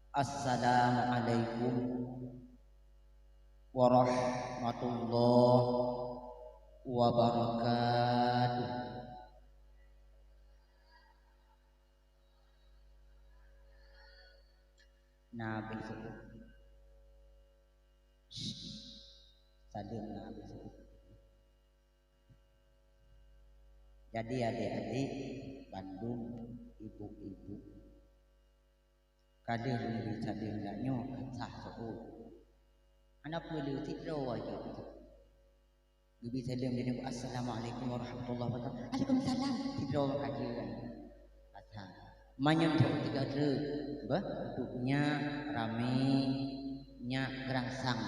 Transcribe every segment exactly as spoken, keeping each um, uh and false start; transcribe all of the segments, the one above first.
Assalamualaikum warahmatullahi wabarakatuh. Na beuseuôt. Saleuem na beuseuôt. Jadi, adik-adik bandum, ibu-ibu, ka lheueh lôn bri saleuem nyoe ka sah seuôt. Hana peue lé, sidroe wajéb. Geubri saleuem, jadi, "Assalamualaikum warahmatullahi wabarakatuh." "Waalaikumsalam." Sidroe ka lheueh. Ka sah. Meunyoe teuka treuk, beuh, untuk nyak ramé, nyak geurangsang.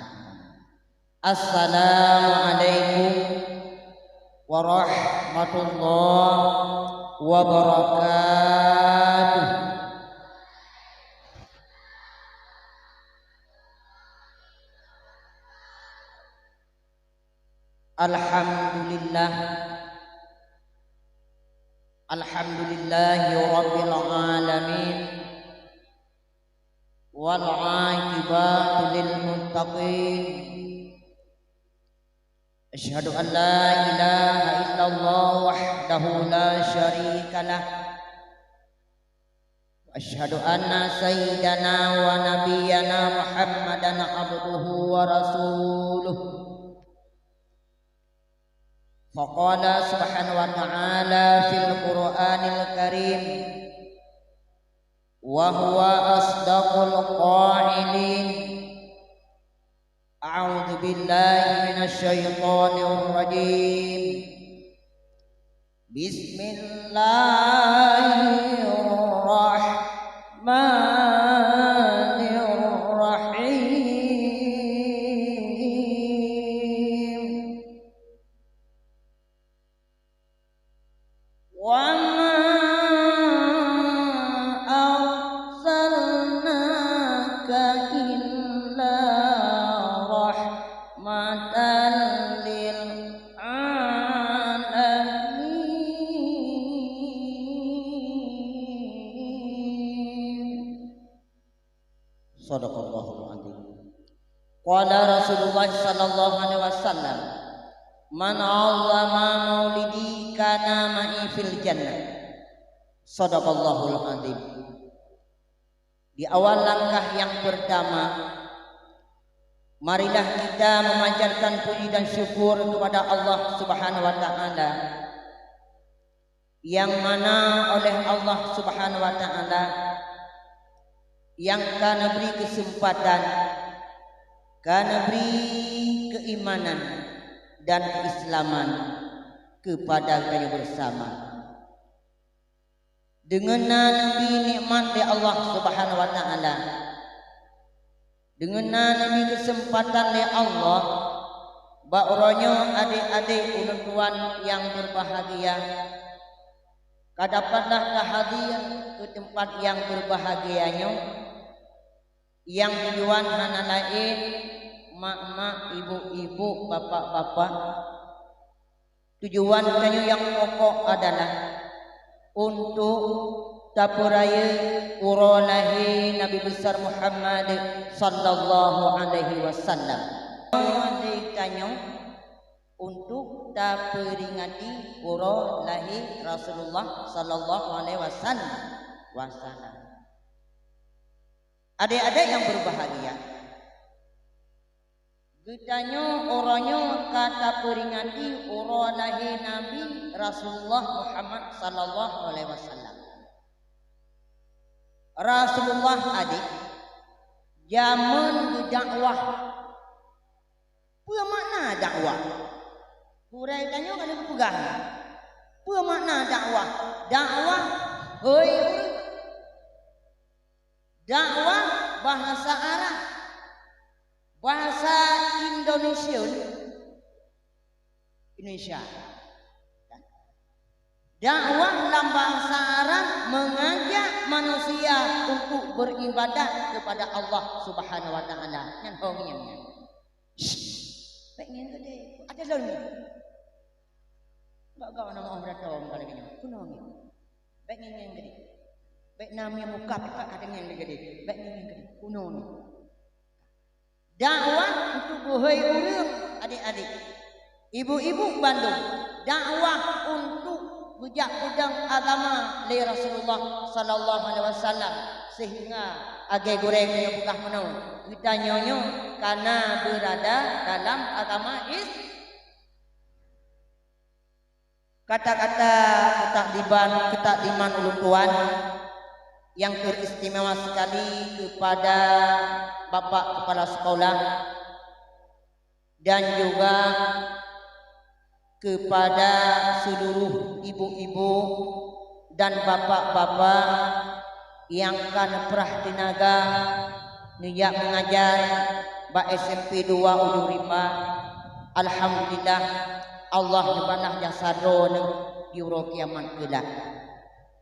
Assalamualaikum warahmatullahi wabarakatuh. Alhamdulillah. Alhamdulillahi rabbil alamin. Wal aqibatu lil muttaqin. Asyhadu an la ilaha illallah wahdahu la syarika lah. Wa asyhadu anna sayyidana wa nabiyyana Muhammadan abduhu wa rasuluh. Faqala subhanahu wa ta'ala fil Qur'anil Karim, wa huwa asdaqul qailin. A'udzu billahi minasy syaithanir rajim. Bismillahirrahmanirrahim. Wa ma arsalnaka illa rahmatan lil alamin. Shadaqallahul adzim. Qala Rasulullah sallallahu alaihi wasallam, "Man 'azzama maulidi kana ma'i fil jannah." Shadaqallahul adzim. Di awal langkah yang pertama, marilah kita memanjatkan puji dan syukur kepada Allah Subhanahu wa Ta'ala, yang mana oleh Allah Subhanahu wa Ta'ala yang ka neubri keuseumpatan, ka neubri keuimanan dan keuislaman keupada geutanyoe beusama. Deungon na neubri nikmat lé Allah Subhanahu wa Ta'ala, deungon na neubri keuseumpatan lé Allah, bak uroe nyoe adék-adék ulôn tuan nyang beubahgia, ka dapatlah ka hadir keu teumpat nyang beubahgia nyoe, nyang tujuan hana laén mak-mak, ibu-ibu, bapak-bapak. Tujuan tanyoe nyang pokok adalah untuk tapeurayeuk uroe lahé Nabi Besar Muhammad sallallahu alaihi wasallam. Uroe lahé tanyoe untuk tapeuringati uroe lahé Rasulullah sallallahu alaihi wasallam. Adék-adék nyang beubahgia, geutanyoe uroe nyoe ka tapeuringati uroe lahé Nabi Rasulullah Muhammad sallallahu alaihi wasallam. Rasulullah adék jameun geudakwah. Peue makna dakwah? Gurée tanyoe ka lheueh geupeugah. Peue makna dakwah? Dakwah, hôi ureuëng. Dakwah bahasa Arab, bahasa Indonesia, Indonesia. Dakwah lam bahasa Arab mengajak manusia untuk beribadat kepada Allah Subhanahu wa Ta'ala. Nyan hong nyan nyan. Shh, bék ngieng keudéh. Ada lom nyan. Bak gau nama orang datang kali nyan. Keunoe ngieng. Bék ngieng keudéh. Bék na mie muka pih ka teuingieng keudéh. Bék ngieng keudéh. Unoe nyoe. Dakwah untuk geuhôi ureuëng, adik-adik. Ibu-ibu bandum, dakwah untuk geujak peudong agama lé Rasulullah sallallahu alaihi wasallam, sehingga lagée gurée nyang peugah meunoe, geutanyoe nyoe kana beurada dalam agama Is-, Kata-kata keutakdiban, keutakdiman ulôn tuan yang teristimewa sekali kepada Bapak Kepala Sekolah dan juga kepada seluruh ibu-ibu dan bapak-bapak nyang ka neuprah teunaga neujak meungajar bak S M P dua Ujong Rimba. Alhamdulillah, Allah neubalah jasa droeneuh di uroe kiamat keulak.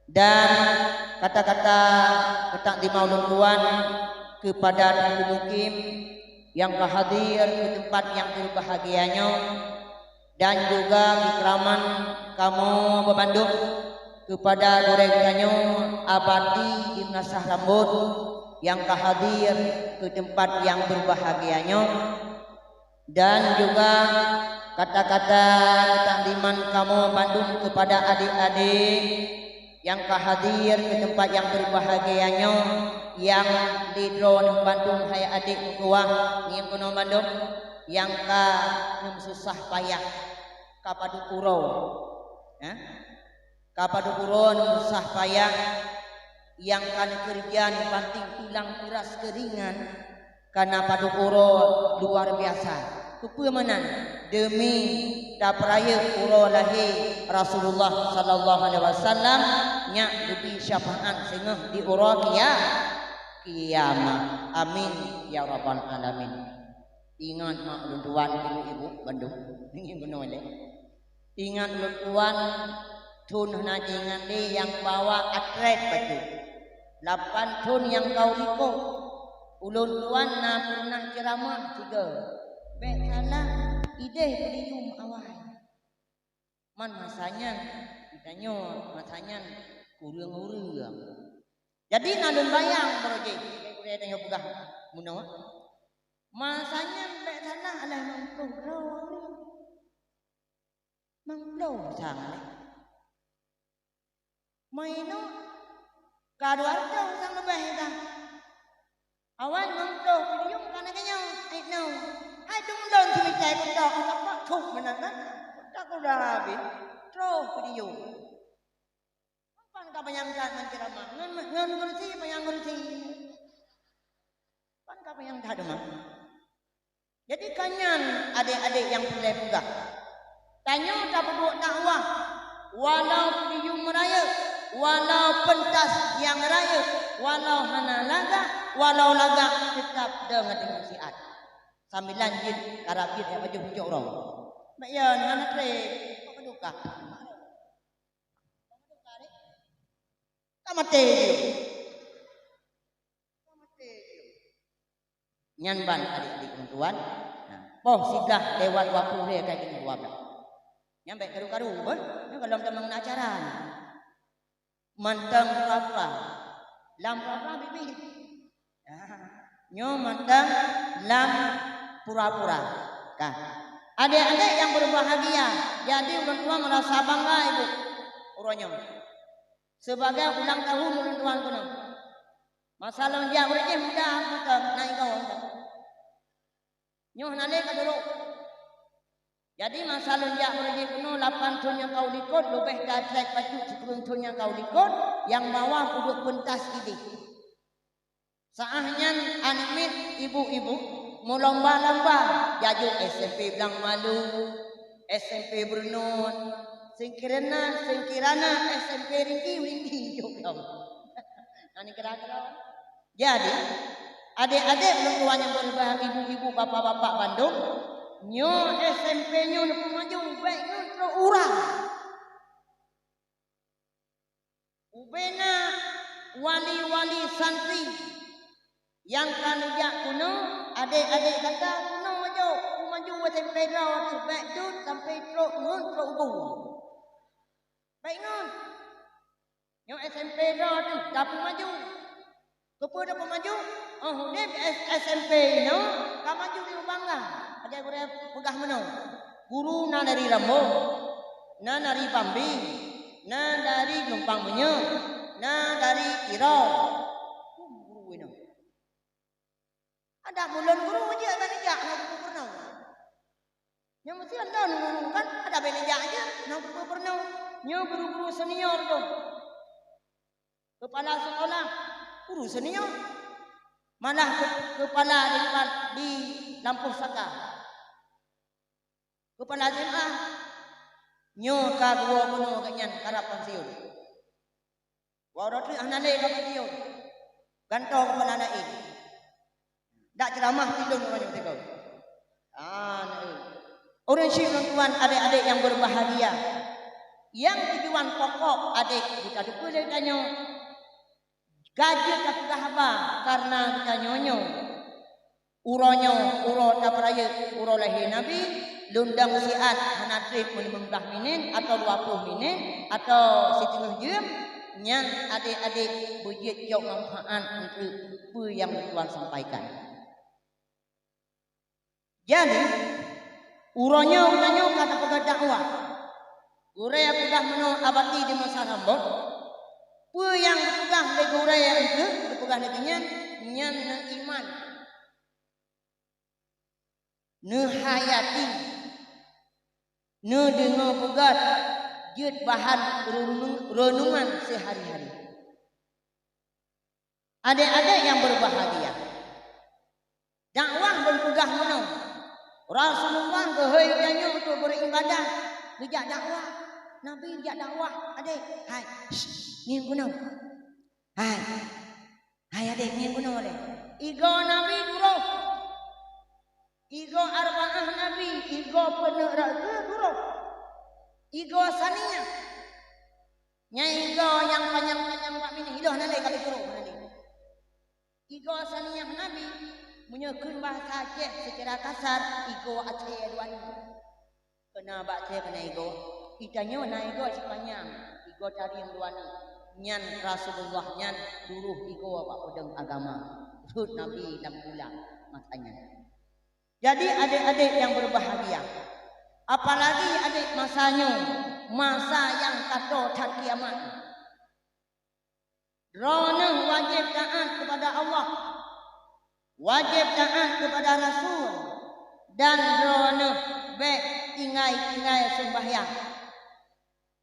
Dan kata-kata keutakdiman ulôn tuan kepada Teungku Mukim nyang ka hadir keu teumpat nyang berbahagia nyoe, dan juga keukraman kamoe bandum kepada gurée tanyoe Abati Ibn Nasah Rambut nyang ka hadir keu teumpat nyang berbahagia nyoe, dan juga kata-kata keutakdiman kamoe bandum kepada adik-adik nyang ka hadir keu teumpat nyang berbahagia nyoe, nyang di droeneuh bandum hai adik meutuwah ngieng keunoe bandum nyang ka ngon susah payah ka padub uroe, eh? Ka padub uroe ngon susah payah nyang ka neukeureuja neubanting tulang peuras keuringan, kana padub uroe luar biasa. Keupeue meunan? Deumi tapeurayeuk uroe lahé Rasulullah sallallahu alaihi wasallam, nyak geubri syafaat singoh di uroe kia-, kiamat. Amin ya rabbal alamin. Ingat mak ulôn tuan, ibu-ibu bandum. Ngieng keunoe lé. Ingat ulôn tuan, thon hana jiingat lé nyang bawa atret bacut. Lapan thon nyang ka u likot. Ulôn tuan na peureunah ceuramah sigoe. Bék salah, ideh peudiyum awai. Man masa nyan, geutanyoe masa nyan kureueng ureueng. Jadi na lôn bayang baroe jih, gurée tanyoe peugah meunoe. Masa nyan bék salah alah meumploh droe ureueng. Meumploh sang lé. Meuinoe ka dua reutôh sang leubeh ka. Awai meumploh peudiyum ka na keunyoe, eh, no. Hai teumulon seumitai keutok, keutok pak cok meunan kan. Keutok udah habéh, troh peudiyum. Pan ka panyang that ngon ceuramah, ngon, ngon geurusi, panyang geurusi. Pan ka panyang that deungon. Jadi, ka nyan adék-adék nyang peureulée peugah. Tanyoe tapeubuet dakwah, walau peudiyum rayeuk, walau peuntas nyang rayeuk, walau hana lagak, walau lagak, teutab deungon siat. Sambilan jeuet, karab jeuet, eh, pajoh pucok uroe. Mak ya, hana treb, kok keudukah? Ka maté jih. Ka maté jih. Nyan ban adik-adik ulôn tuan. Nah, poh siblaih lewat dua puluh lé ka jeuet dua blah. Nyan bék karu-karu, beuh. Nyan gohlom tamong na acara. Mantong pura-pura. Lam pura-pura biet-biet. Nah, nyoe mantong lam pura-pura. Ka. Adik-adik nyang berbahagia, jadi ulôn tuan merasa bangga ibu uroe nyoe. Sebagai ulang tahun ulôn tuan keunoe. Masa lôn jak uroe jih muda mantong, na igoe mantong. Nyoe hana lé ka duek. Jadi masa lôn jak uroe jih keunoe lapan thon nyang ka u likot, leubeh that treb bacut sikureueng thon nyang ka u likot, nyang bawa peuduek peuntas ideh. Saah nyan aneuk miet ibu-ibu meulomba-lomba, jajok S M P Blang Malu, S M P Beureunon, seungkirana, seungkirana S M P Ringgi, Ringgi jok lom. Nah, ni kira-kira. Jadi, adék-adék ulôn tuan nyang berbahagia, ibu-ibu, bapak-bapak bandum, nyoe S M P nyoe neupeumaju, bék ngon trok urang. Ubena wali-wali santri nyang ka neujak keunoe, adék-adék gata keunoe jok, peumaju S M P droe teuh, bék jeuet sampoe trok ngon trok ubu. Bék ngon. Nyoe S M P droe teuh, tapeumaju. Keupeue tapeumaju? Oh, udeb S-, S M P inoe ka maju di Bangga. Lagèe gurèe peugah meunoe. Guru na dari Rambong, na dari Bambi, na dari Geulumpang Meunyeue, na dari Tiro. Guru inoe. Adak mulôn guru jeuet bak neujak ngon guru peurunoe. Nyoe meusti lôn guru kan, adak bak neujak jeuet ngon guru peurunoe. Nyoe guru-guru senior tu. Kepala sekolah, guru senior. Malah ke-, kepala di, di Lampôh Saka. Kepala S M A, nyoe ka geuwoe keunoe gobnyan karab pensiun. Walau treuk hana lé ka pensiun, gantoe kepala laén. Dak ceramah tilon ureueng nyoe teuka. Ah, na. Ureueng syik ureueng tuan, adék-adék nyang berbahagia. Nyang tujuan pokok adék geutanyoe, ka jeuet tapeugah haba kareuna geutanyoe nyoe. Uroe nyoe, uroe tapeurayeuk uroe lahé Nabi, lôn dong siat hana trép meuneumeung blah minét atawa dua ploh minét atawa siteungoh jeuem, nyan adék-adék beujeuet cok manfaat keu peue nyang lôn tuan sampaikan. Jadi, uroe nyoe geutanyoe ka tapeugah dakwah. Gurèe peugah meunoe abati di masa rambot, peue nyang geupeugah lé gurèe nyan, geupeugah lé geuh nyan, nyan neuiman. Neuhayati, neudeungoe peugah, jeuet bahan reunung-, reunungan seuhari-hari. Adék-adék nyang berbahagia, dakwah lôn peugah meunoe, Rasulullah geuhôi tanyoe untuk beribadah, geujak dakwah. Nabi geujak dakwah, adék, hai, shh, ngieng keunoe. Hai, hai adék, ngieng keunoe lé. Igoe Nabi duroh. Igoe Arbaah Nabi, igoe peuneuk rayeuk duroh. Igoe Saniyah. Nyan igoe nyang panyang-panyang bak minét, iloh na lé ka lheueh duroh na lé. Igoe Saniyah Nabi, meunyoe kheun bahasa Aceh secara kasar, igoe Aceh dua nyoe. Keunan bak Aceh keunan igoe. Geutanyoe na igoe sipanyang, igoe taring dua nyoe. Nyan Rasulullah nyan duroh igoe bak peudong agama. Rhot Nabi lam bulan masa nyan. Jadi, adék-adék nyang berbahagia, apalagi adék masa nyoe, masa nyang ka tô that kiamat. Droeneuh wajéb taát keupada Allah, wajéb taát keupada Rasul, dan droeneuh bèk tinggai-tinggai seumbahyang.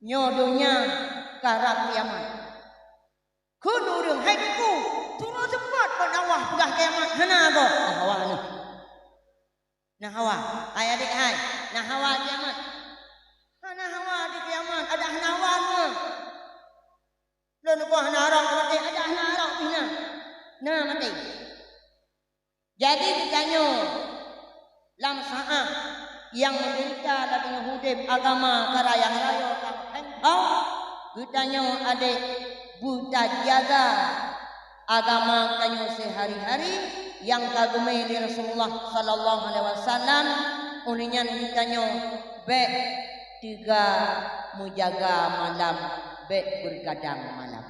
Nyoe donya karab kiamat. Kheun ureueng, "Hai Teungku, turoe seupôt bak dakwah peugah kiamat hana gob." Na hawa nyoe. Na hawa. Hai adék hai, na hawa kiamat. Hana hawa di kiamat, adak hana hawa nyoe. Lôn nyoe hana rhot maté, adak hana rhot pih na. Na maté. Jadi geutanyoe lam saát nyang meudeurita lagèe nyoe udeb agama ka raya-raya ka meuheng, geutanyoe adék beutajaga agama geutanyoe seuhari-hari nyang ka geumé lé Rasulullah sallallahu alaihi wasallam. Óh lheueh nyan geutanyoe bèk teuga meujaga malam, bèk beugadang malam.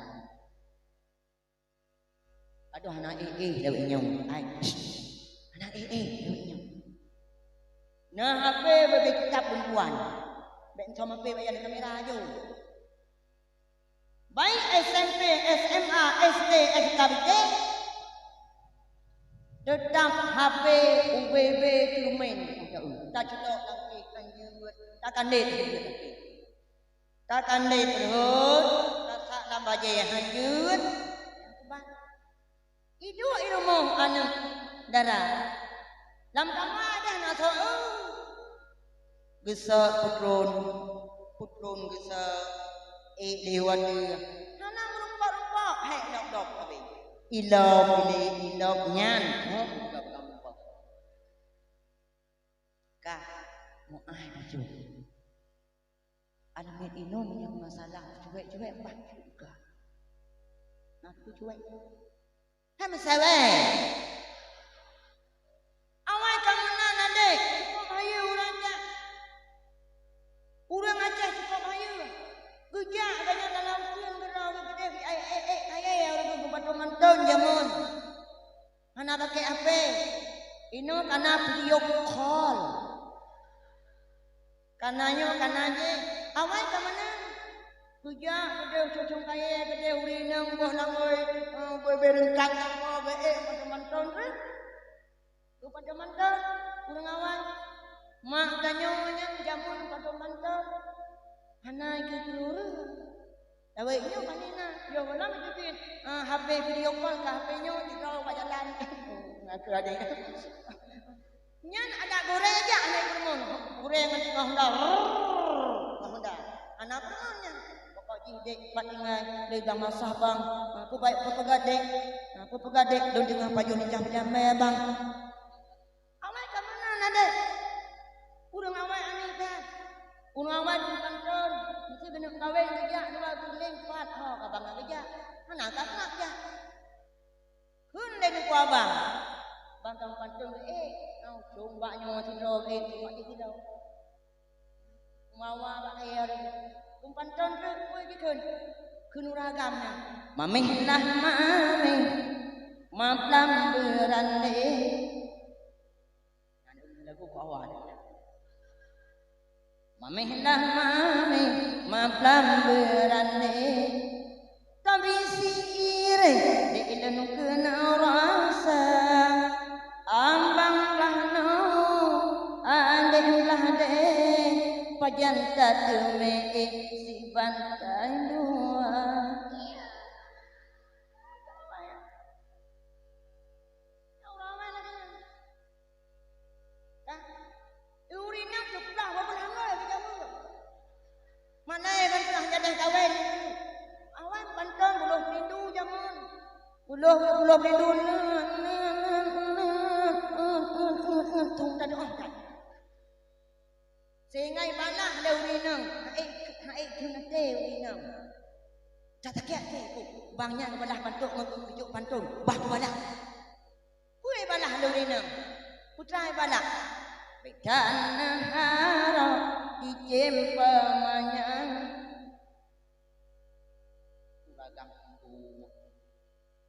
Adoh, hana éh-éh lawét nyoe. Ai, shh. Hana éh-éh lawét nyoe. Na H P beubaih kitab lôn tuan. Bèk som H P bak kamera aju. Baik S M P, S M A, S D, S K B T, teutap H P ubé-bé teumén. Taceulok lam éh hanjeuet, takandét hanjeuet. Takandét rhot, tasak lam bajèe hanjeuet. Iduek i rumoh aneuk dara. Lam kama deh na soe. Geusok putron, putron geusok, ék lé watèe. Hana meurumpok-rumpok, hék lop-lop habéh. Ilop, ilé, ilop nyan. Hok, buka-buka muka. Ka, mu'ah baju. Aneuk inong nyang masalah cuek-cuek bah juga. Ngaku cuek. Hai meusawe. Awai ka meunan adék, cukôp hayeue ureueng jak. Ureueng Aceh cukôp hayeue. Geujak gobnyan dalam uteuen geurau geuh keudeh, ai, ai, ai, ai, ai, ureueng geuh beubato mantong jameun. Kana pakai H P. Inoe kana video call. Kana nyoe, kana jih. Awai ka meunan. Keujak keudeh cocong kayée, keudeh ureueng inong boh langôi, eh, beu-, beu reungkat sapo, beu ék mantong-mantong kheueh. Beu mantong-mantong, ureueng awai. Mak tanyoe nyan jameun mantong-mantong. Hana ikeu-ikeu ureueng. Lawét nyoe pane na, yoh gohlom jeuet, ah, H P video call keu H P nyoe sidroe bak jalan. Ngaku adé. Nyan adak gurée jak aneuk peurumoh. Gurée ngon, ngon Honda. Rrrr, ngon Honda. Hana peurumoh nyan. Pokok jih dek pat tinggai, lé bang masah bang. Ah, peugah, peugah dek. Ah, peugah dek, lôn teungoh pajoh lijah peunyamai bang. Awai ka meunan adé. Ureueng awai aneuëk that. Ureueng awai di kantor, meusti keuneuk kawén geujak dua buleuen pat ho ka bang geujak. Hana ka seunap jak. Kheun lé neukua bang. Bang ka meupanton, eh, nyoe cong bak nyoe sidroe, eh, cong bak jih sidroe. Mawa bak kayée reueh. Kumpantong treuk peue jikheun. Kheun ureueng agam nyan. Mameh lah mameh, maplam beurandé. Nyan lagu keu awak nyan. Mameh lah mameh, maplam beurandé. Tapi si ireh dek lôn keuneuk rasa, abang blah noe, adék blah deh, pajan tateumé ék sibantai dua. Ka? Ureueng inong seuplah dua ploh anggô geujaweueb. Mana ban pernah jadeh kawén? Awai mantong buloh peulindu jameun. Buloh, buloh peulindu. Tung tadoh. Sehingga ibalah lé ureueng inong, hai, hai kheun até ureueng inong. Tatakek até ku, bang nyan balah bantok ngon keucok pantôn, bah kubalah. Peue ibalah lôn inong? Putra ibalah. Beda na harok cicém peumanyang. Ureueng agam tuwok.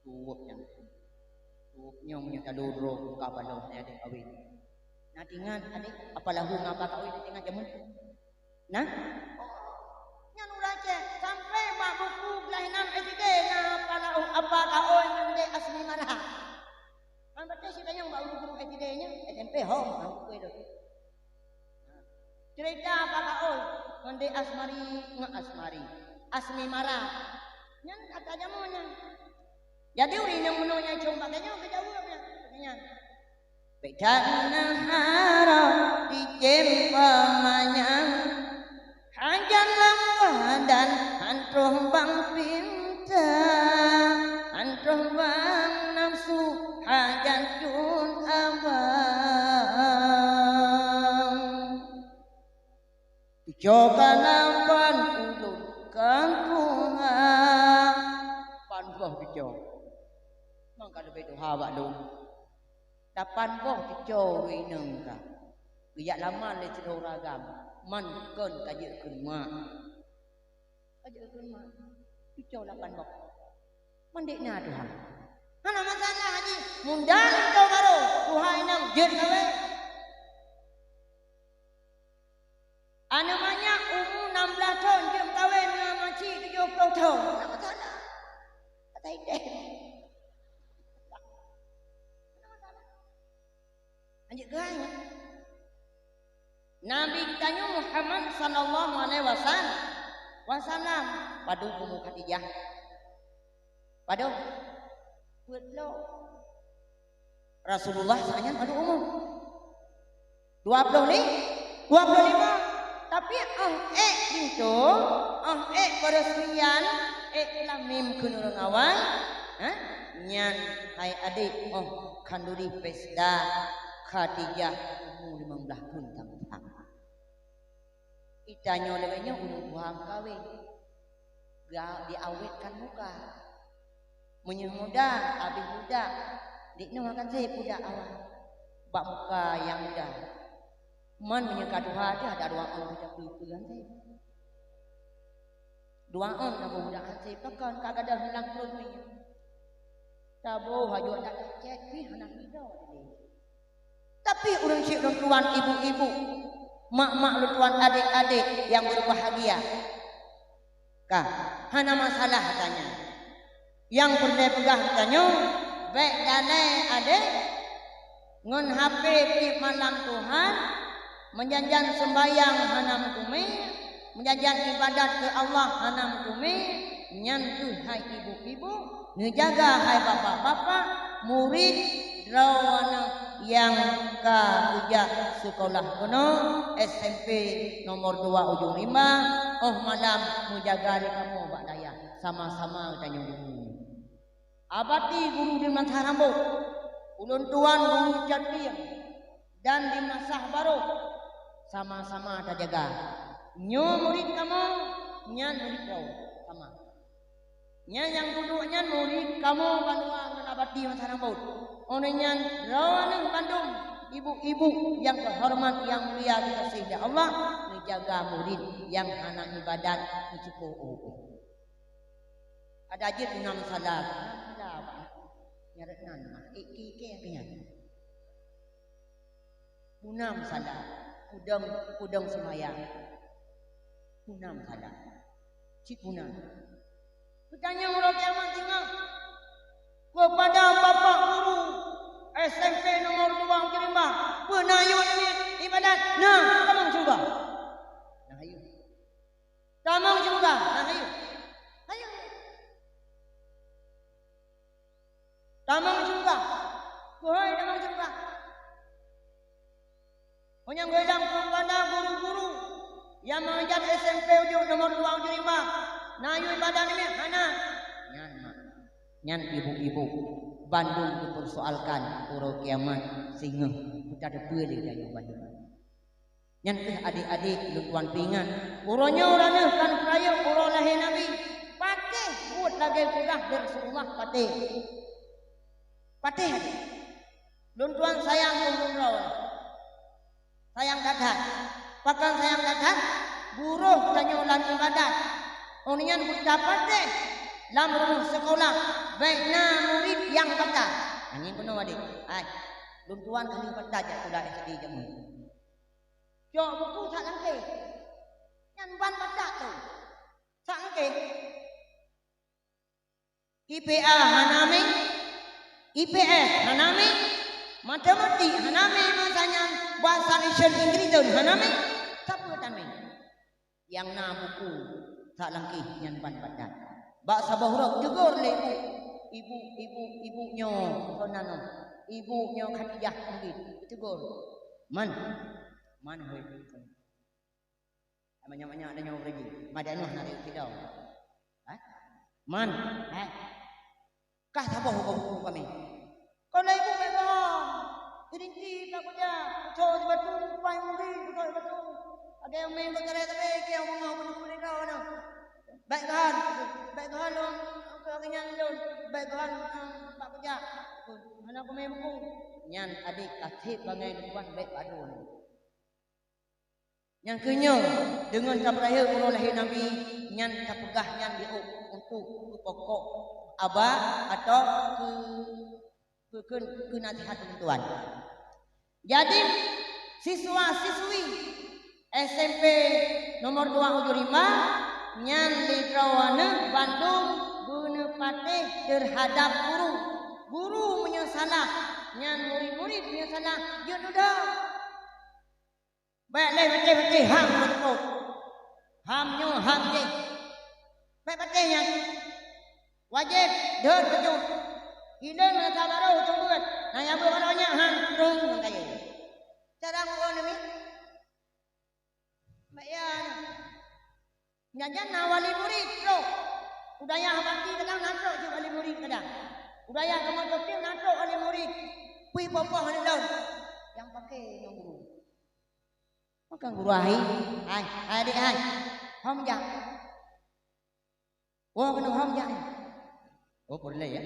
Tuwok nyan. Tuwok nyoe meunyoe talôn droe ka balom lé adék kawén. Na teuingat adék, apa lahu ngon apa kawén teuingat jameun? Nah, nyan ureueng Aceh sampai bak buku kelas enam S D na apa lahu, apa kaôi ngon Dek Asmi Mara. Kan beutôi si tanyong bak guru-guru S D nyan, S M P hom, hom buku itu. Cerita apa kaôi ngon Dek Asmari, ngon Asmari. Asmi Mara. Nyan kata jameun nyan. Jadi ureueng nyang meunoe nyang cong bak geutanyoe geujaweueb nyan. Nyan. Beda na harok cicém peumanyang, hajat lam badan han troh bang pinta, han troh bang nafsu hajat jun abang. Tucoe ka na ban ulôn ka tuha. Ban boh tucoe. Mang ka leubeh tuha bak lôn. Lapan boh cucoe ureueng inong ka. Geujak lamar lé sidroe ureueng agam, man kon ka jeuet keu mak. Ka jeuet keu mak. Cucoe lapan boh. Man dek na tuha. Hana masalah jih. Muda cucoe barô, tuha inong jeuet kawén. Aneuk manyak umu nam blaih thon jeuet kawén ngon maci tujoh ploh thon. Hana masalah. Kata ideh. Lanjut keuhai nyan. Nabi geutanyoe Muhammad sallallahu alaihi wasallam, wasallam, padub umu Khadijah? Padub? Peuet ploh. Rasulullah saat nyan padub umu? Dua ploh li-, dua ploh lima. Tapi óh ék pintoe, óh ék peureusmian, ék klamim keu ureueng awai, ha? Nyan hai adék, óh khanduri pesta Khadijah umu limong blaih thon tampan. Geutanyoe lagée nyoe ureueng tuha meukawén, ga-, diawetkan muka. Meunyoe muda, abéh muda, diknoe akan sép budak awai bak muka nyang muda. Man meunyoe ka tuha teuh, ada dua ôn teuh peue-peue akan sép. Dua ôn ka budak akan sép, pakon ka gadôh lam pruet meunyoe. Taboh hajat dak cek pih hana hido. Tapi ureuëng syik lôn tuan ibu-ibu, mak-mak lôn tuan adék-adék nyang berbahagia, ka hana masalah tanya. Nyang peureulée peugah tanyoe, bék dalai adék ngon H P tieb malam Tuhan, meujan-jan seumbahyang hana meuteumé, meujan-jan iébadat keu Allah hana meuteumé, nyan kheueh hai ibu-ibu, neujaga hai bapak-bapak, murit droeneuh nyang ka geujak seukolah keunoe S M P nomor dua Ujong Rimba, óh malam meujaga lé kamoe bak dayah, sama-sama tanyoe deungoe. Abati guru di Masa Rambôt, ulôn tuan guru Cot Tieng, dan di Masa Barôh, sama-sama tajaga. Nyoe murit kamoe, nyan murit droe, sama. Nyan nyang duduek nyan murit kamoe bandua ngon Abati Masa Rambôt. Óh lheueh nyan droeneuh bandum ibu-ibu nyang teuhoreumat nyang mulia geugaséh lé Allah, neujaga murit nyang hana iébadat meucuko u Ada jeuet nam sala, nam sala, Pak. Nyan rot nan, nah, ik, ik, ik, ik, nyan. Bunam sala, udong, udong seumayang. Bunam sala. Cit bunam. Geutanyong uroe kiamat singoh, keupada bapak guru S M P nomor dua Ujong Rimba, peue na yue iébadat? Na, tamong syeuruga. Nah, ayo. Tamong syeuruga. Nah, ayo. Ayo. Tamong syeuruga. Keuhai tamong syeuruga. Meunyoe geulang keupada guru-guru nyang meungajar S M P Ujong nomor dua Ujong Rimba, na yue iébadat nyan? Hana. Nyan mak. Nyan ibu-ibu. Bandum dipersoalkan uroe kiamat singoh, buta depeue lé tanyoe bandum. Nyan kheueh adék-adék lôn tuan peuingat. Uroe nyoe droeneuh kan peurayeuk uroe lahé Nabi. Patéh buet lagée peugah lé Rasulullah, patéh. Patéh adék. Lôn tuan sayang keu droeneuh. Sayang that-that. Pakon sayang that-that? Buroh tanyoe lam iébadat. Óh lheueh nyan buta patéh lam rumoh seukolah. Bék na murit nyang batat. Nyan keunoe adék. Hai, lôn tuan keuneuk batat jak sikula S D jameun. Cok buku sak langkée. Nyan ban batat tu. Sak langkée. I P A hana mé, I P S hana mé, matematik hana mé, masa nyan bahasa Inggris hana mé, sapeue tamé? Nyang na buku sak langkée nyan ban batat. Bak saboh uroe teugor lé ibu, ibu, ibu, ibu nyoe, keunan nyoe. Ibu nyoe Khadijah mungkin teugor. Man, man hoi. Banyak-banyak ada nyoe lagi. Madak nyoe na lé sidang. Ha? Man, hai. Kah saboh buku kami. Kon lé ibu bék bohong. Irinci tak kuja. Kucok di batu, pai mungkin kucok di batu. Ada yang main bergerai-gerai ke yang bunga pun kulit kau na. Baik kan? Baik kan lom. Aku lagi nyan lom. Baik kan? Pak kuja. Mana aku main buku? Nyan adik kasih bangai lingkungan baik padu. Nyang keunyoe, deungon tapeurayeuk uroe lahé Nabi, nyan tapeugah nyan jiôh untuk keu pokok aba atau keu, keu, keu, keu naseuhat lôn tuan. Jadi, siswa-siswi S M P nomor dua Ujong Rimba, nyan lé droeneuh bandum beuneupatéh teuhadab guru. Guru meunyoe salah, nyan murit-murit meunyoe salah, jeuet dudoe. Bék lé beutôi-beutôi ham meuteupôt. Ham nyoe, ham jéh. Bék patéh nyan. Wajéb deuet beujeuet. Hileung rasa barô teumbeuet. Na nyang beuet barô nyan han, rhung ngon kayée. Cara ngeuôn mi. Bék ya na. Nyan-nyan na wali murit trok. Budaya Abati kadang na trok cit wali murit kadang. Budaya kamoe Teukim na trok wali murit. Pih poh-poh lôn. Nyang paké nyang guru. Makang guru hai, hai, hai adik hai. Hom jak. Woe keuneuk hom jak. Oh, peureulée ya.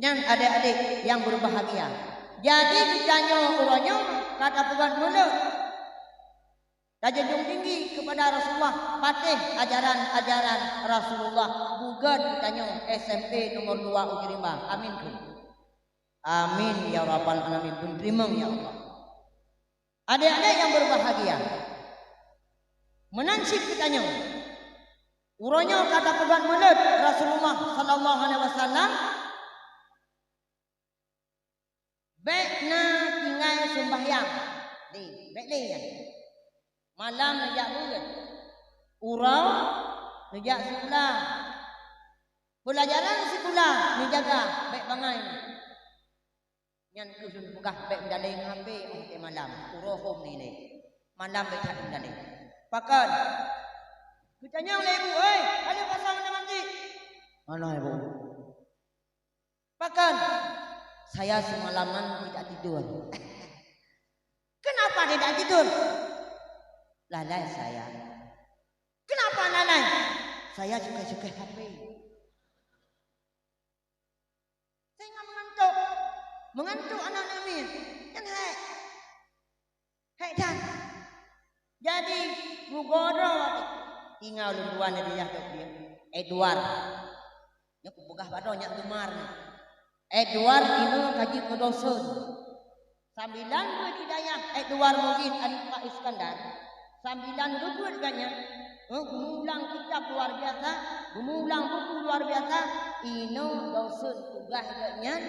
Nyan adik-adik yang berbahagia. Jadi geutanyoe uroe nyoe ka tapeugah mulod. Tajunjung tinggi kepada Rasulullah, patéh ajaran-ajaran Rasulullah. Bukon geutanyoe S M P nomor dua Uji Rimba. Amin kheun. Amin ya rabbal alamin. Beuteurimong ya Allah. Adék-adék nyang berbahagia, meunan cit geutanyoe, uroe nyoe ka tapeugah mulod Rasulullah sallallahu alaihi wasallam, bék na tinggai seumbahyang. Ni, bék lé nyan. Malam neujak beuet. Uroe neujak sikula. Peulajaran sikula neujaga, bék bangai. Nyan keuh lôn peugah bék meudalé ngon H P óh watèe malam, uroe hom nilai. Malam bék that meudalé. Pakon? Geutanyong lé ibu, "Oi, ka lheueh pasang lam masjid?" "Hana, Ibu." "Pakon?" "Saya semalaman tidak tidur." "Kenapa tidak tidur?" "Lalai saya." "Kenapa lalai?" "Saya suka-suka H P." Sehingga mengantuk. Mengantuk aneuk-aneuk miet. Nyan hék. Hék that. Jadi, geugodoh tinggai ulôn dua nyan di yah teuh dia. Edward. Nyoe kupeugah bak droe nyak geumar nyoe. Edward inoe ka jeuet keu dosen. Sambilan buet hidayah Edward Mu'in aneuk Pak Iskandar. Sambilan geubuet gobnyan, eh, geumulang kitab luar biasa, geumulang buku luar biasa, inoe dosen tugaih gobnyan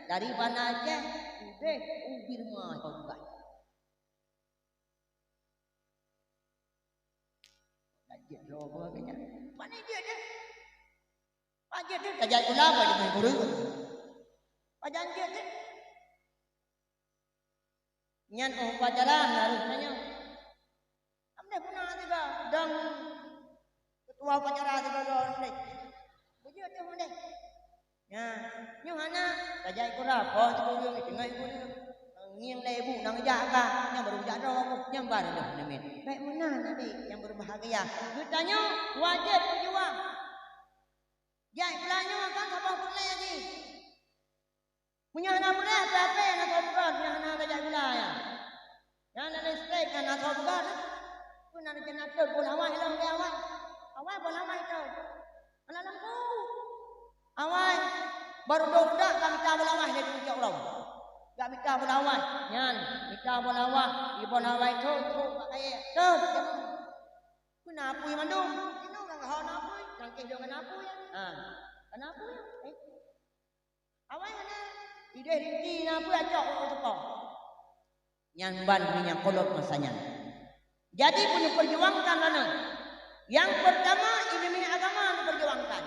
dari Banda Aceh udeh u Birma tugaih. Jeuet droe gobnyan. Pane jeuet deh. Pajan jeuet deh, tajak sikula, pajan jeuet guru. Pajan jeuet deh. Nyan óh upacara na rôh tanyoe. Amdeh puna sigoe, dong ketua upacara sigoe dong deh. Beujeuet teuh amdeh. Nyan, nyoe hana, tajak sikula, poh sigoe ureueng, teungoh sigoe ureueng. Ngieng lé ibu, nang jak ka, nyan baru jak droe, nyan baru dong neumit. Bék meunan, adik nyang berbahagia. Geutanyoe wajéb peujuang. Jak sikula nyoe kan saboh peureulèe jih. Meunyoe hana peureulèe, ape-ape na soe peugah, meunyoe hana tajak sikula nyan. Nyang na listrik nyan na soe peugah. Peue na jeunarator boh lawah ilong lé awai. Awai boh lawah itu. Hana lampu. Awai baru dong dak ka mita boh lawah lé di pucok uroe. Ka mita boh lawah. Nyan, mita boh lawah, di boh lawah itu, itu bak kayèe. Teuh, peue na apui mandum? Inoe nyang ho na apui, nyang kéh dong na apui. Ha, na apui. Eh. Awai hana ideh rinti na peue acok u teupo. Nyan ban meunyoe kolot masa nyan. Jadi, peujuangkan na. Nyang peurtama, ileumèe agama peujuangkan.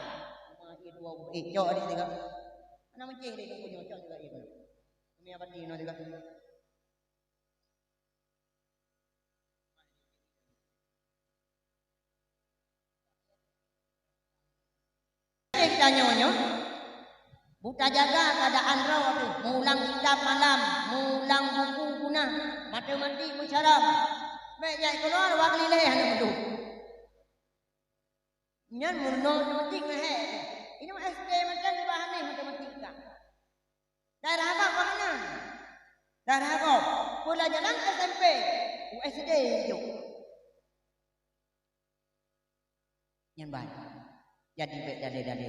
Cuma ie dua buah, eh, cok adik tiga. Hana meucéh deh, tunggu nyoe, cok juga ie. Ini abati nyoe tiga. Tanyoe nyoe, buta jaga keuadaan droe teuh, meulang kitab malam, meulang buku guna, matematik meucarông. Bék jak keuluar, wak lilée hana meuduek. Nyan meurunoe matematik meuhé. Inong S D macam di bahan ni matematika. Daerah agam ka meunan. Daerah agam. Pula jalan S M P, U S D jok. Nyan ban. Jadi bék dalé-dalé.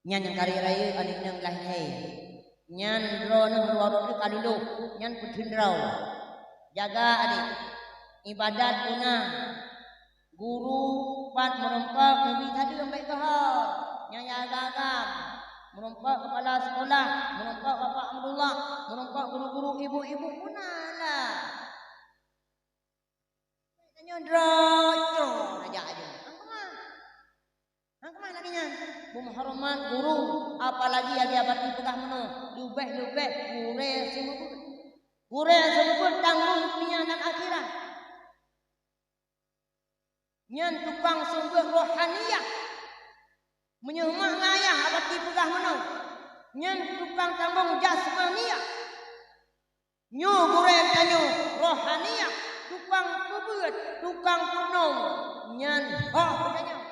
Nyan nyang ka rayeuk-rayeuk aneuk nyang lahé. Nyan droeneuh dua droe ka lulôh, nyan peuteun droe. Jaga adik. Ibadat guna. Guru pat meurumpok neubi sadeueng bék geuhor. Nyan jaga agam. Meurumpok kepala sekolah, meurumpok Bapak Abdullah, meurumpok guru-guru, ibu-ibu, guna lah. Tanyoe droe-droe raja aja. Hang keumah. Hang keumah lagèe nyan. Beumeuhoreumat guru, apalagi lagèe abati peugah meunoe, leubeh-leubeh gurèe seumeubeuet. Gurèe seumeubeuet tanggong dunia dan akhirat. Nyan tukang seumeubeuet rohaniah. Meunyoe mak ngon ayah abati peugah meunoe, nyan tukang tanggong jasmaniah. Nyoe gurèe tanyoe rohaniah, tukang peubeuet, tukang peurunoe, nyan hoh geutanyoe.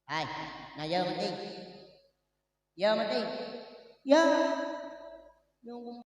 Hai, na ya meuti? Ya meuti? Ya. Nyoe